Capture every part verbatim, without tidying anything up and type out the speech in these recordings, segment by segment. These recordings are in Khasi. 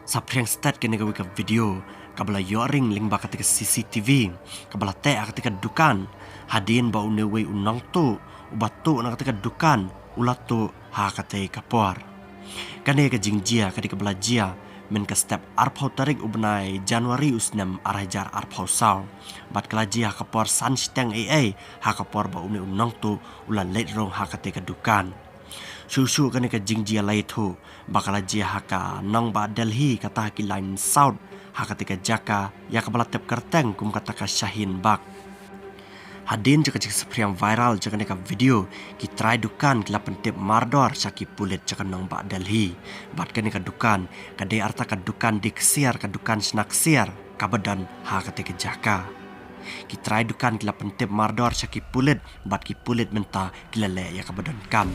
Saphriang stet kane kawei ka video kaba la ïoh ring lyngba kata ka C C T V kaba la teh ha kata ka dukan, hadien ba une uwei u nongtuh uba tuh na kata ka dukan u la tuh ha kata ka por. Kane ka jingjia ka dei kaba la jia mynta ka step arphew tarik u bnai January u snem ar hajar arphew saw. Bad ka la jia ha ka por san shiteng ei ei, ha ka por ba une u nongtuh u la leit rung ha kata ka dukan. Shuh shuh kane ka jingjia la ïathuh ba ka la jia ha ka nongbah Delhi, kata ha ki lain South, ha kata ka jaka ïa kaba la tip kyrteng kum kata ka Shaheen Bagh. Hadien jong ka jingsaphriang viral jong kane ka video, ki trai dukan ki la pyntip mardor sha ki pulit jong ka nongbah Delhi. Bad kane ka dukan ka dei arta ka dukan die ksiar, ka dukan shna ksiar kaba don ha kata ka jaka. Ki trai dukan ki la pyntip mardor sha ki pulit, bad ki pulit mynta ki la leh ïa kaba donkam.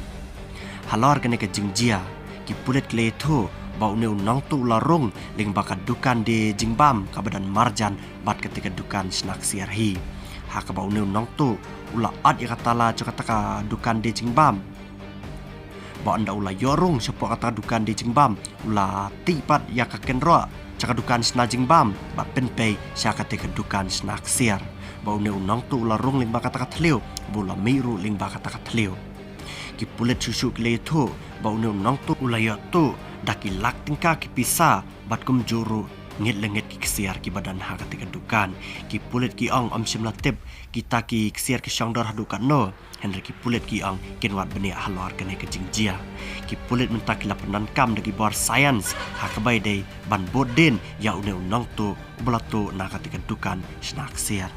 Halor kane ka jingjia, ki pulit ki la ïathuh ba une u nongtuh u la rung lyngba ka dukan die jingbam kaba don marjan bad kata ka dukan shna ksiar hi, ha kaba une u nongtuh u la ot ïa ka tala jong kata ka dukan die jingbam. Ba ynda u la ïoh rung shapoh kata ka dukan die jingbam, u la tih pat ïa ka kynroh jong ka dukan shna jingbam bad pynpei sha kata ka dukan shna ksiar. Ba une u nongtuh u la rung lyngba kata ka thliew, ba u la mih ruh lyngba kata ka thliew. Ki pulit shuh shuh ki la ïathuh ba une u nongtuh u la ïoh tuh da ki lak tyngka ki pisa bad kumjuh ruh ngit la ngit ki ksiar kiba don ha kata ka dukan. Ki pulit ki ong ym shym la tip kita ki ksiar ki shong dor haduh katno, hynrei ki pulit ki ong kin wad bniah halor kane ka jingjia. Ki pulit mynta ki la pyndonkam da ki bor science ha kaba ïadei ban bud dien ïa une u nongtuh uba la tuh na kata ka dukan shna ksiar.